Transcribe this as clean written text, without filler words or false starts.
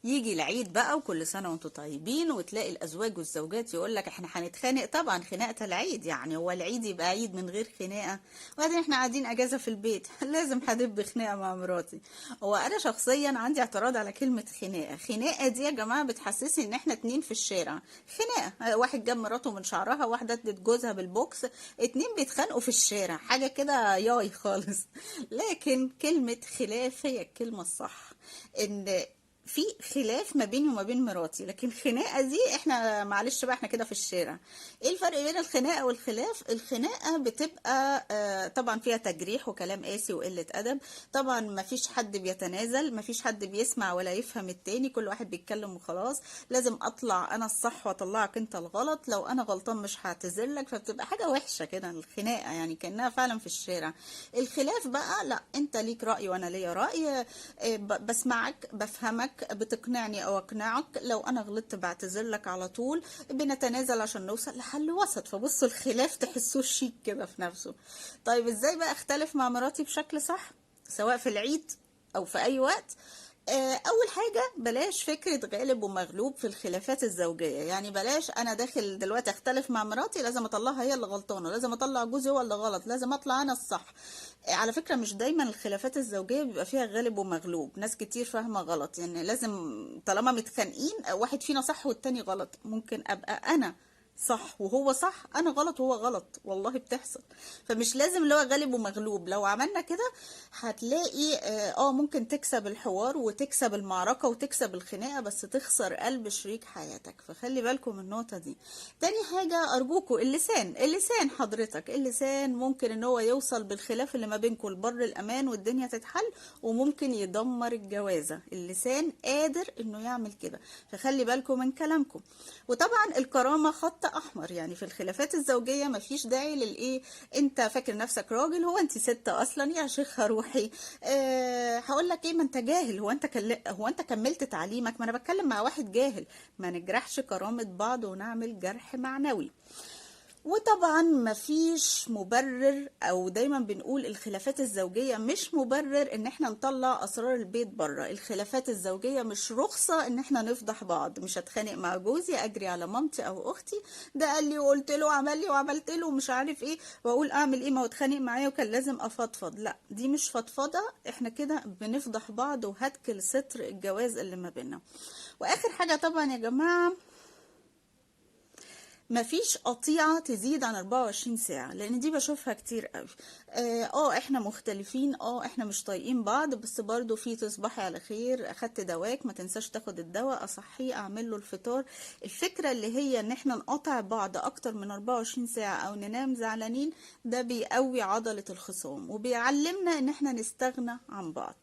يجي العيد بقى وكل سنة وانتم طيبين، وتلاقي الأزواج والزوجات يقول لك احنا هنتخانق. طبعا خناقة العيد، يعني هو العيد يبقى عيد من غير خناقة؟ وبعدين احنا قاعدين أجازة في البيت لازم هدب خناقة مع مراتي. هو أنا شخصيا عندي اعتراض على كلمة خناقة. خناقة دي يا جماعة بتحسسني إن احنا اتنين في الشارع، خناقة واحد جاب مراته من شعرها، واحدة ادت جوزها بالبوكس، اتنين بيتخانقوا في الشارع، حاجة كده ياي خالص. لكن كلمة خلاف هي الكلمة الصح، إن في خلاف ما بيني وما بين مراتي، لكن خناقه دي احنا معلش بقى احنا كده في الشارع. ايه الفرق بين الخناقة والخلاف؟ الخناقة بتبقى طبعا فيها تجريح وكلام قاسي وقلة ادب، طبعا ما فيش حد بيتنازل، ما فيش حد بيسمع ولا يفهم التاني، كل واحد بيتكلم وخلاص. لازم اطلع انا الصح واطلعك انت الغلط، لو انا غلطان مش هعتذر لك، فبتبقى حاجة وحشة كده الخناقة، يعني كانها فعلا في الشارع. الخلاف بقى لا، انت ليك راي وانا ليا راي، بسمعك بفهمك، بتقنعني او اقنعك، لو انا غلطت بعتذر لك على طول، بنتنازل عشان نوصل لحل وسط. فبصوا الخلاف تحسوه شيك كده في نفسه. طيب ازاي بقى اختلف مع مراتي بشكل صح، سواء في العيد او في اي وقت؟ اول حاجة بلاش فكرة غالب ومغلوب في الخلافات الزوجية، يعني بلاش انا داخل دلوقتي اختلف مع مراتي لازم اطلعها هي اللي غلطانة، لازم اطلع جوزي هو اللي غلط، لازم اطلع انا الصح. على فكرة مش دايما الخلافات الزوجية بيبقى فيها غالب ومغلوب، ناس كتير فاهمه غلط، يعني لازم طالما متخانقين واحد فينا صح والتاني غلط. ممكن ابقى انا صح وهو صح، انا غلط وهو غلط، والله بتحصل. فمش لازم اللي هو غالب ومغلوب. لو عملنا كده هتلاقي ممكن تكسب الحوار وتكسب المعركة وتكسب الخناقة، بس تخسر قلب شريك حياتك. فخلي بالكم من النقطة دي. تاني حاجة ارجوكوا اللسان، اللسان حضرتك، اللسان ممكن ان هو يوصل بالخلاف اللي ما بينكم لبر الامان والدنيا تتحل، وممكن يدمر الجوازة. اللسان قادر انه يعمل كده، فخلي بالكم من كلامكم. وطبعا الكرامة خط احمر، يعني في الخلافات الزوجية مفيش داعي للايه، انت فاكر نفسك راجل، هو انت ست اصلا يا شيخه روحي، هقول لك ايه، ما انت جاهل، هو انت كملت تعليمك؟ ما انا بتكلم مع واحد جاهل. ما نجرحش كرامة بعض ونعمل جرح معنوي. وطبعا مفيش مبرر، او دايما بنقول الخلافات الزوجية مش مبرر ان احنا نطلع اسرار البيت بره. الخلافات الزوجية مش رخصة ان احنا نفضح بعض. مش هتخانق مع جوزي اجري على مامتي او اختي، ده قال لي وقلت له وعمل لي وعملت له ومش عارف ايه، واقول اعمل ايه، ما هو اتخانق معايا وكان لازم افضفض. لا، دي مش فضفضة، احنا كده بنفضح بعض وهتكل ستر الجواز اللي ما بيننا. واخر حاجة طبعا يا جماعة، مفيش قطيعة تزيد عن 24 ساعة، لأن دي بشوفها كتير قوي. احنا مختلفين، احنا مش طايقين بعض، بس برضو في تصبحي على خير، اخدت دواك، ما تنساش تاخد الدواء، اصحيه، اعمل له الفطار. الفكرة اللي هي ان احنا نقاطع بعض اكتر من 24 ساعة او ننام زعلانين، ده بيقوي عضلة الخصام وبيعلمنا ان احنا نستغنى عن بعض.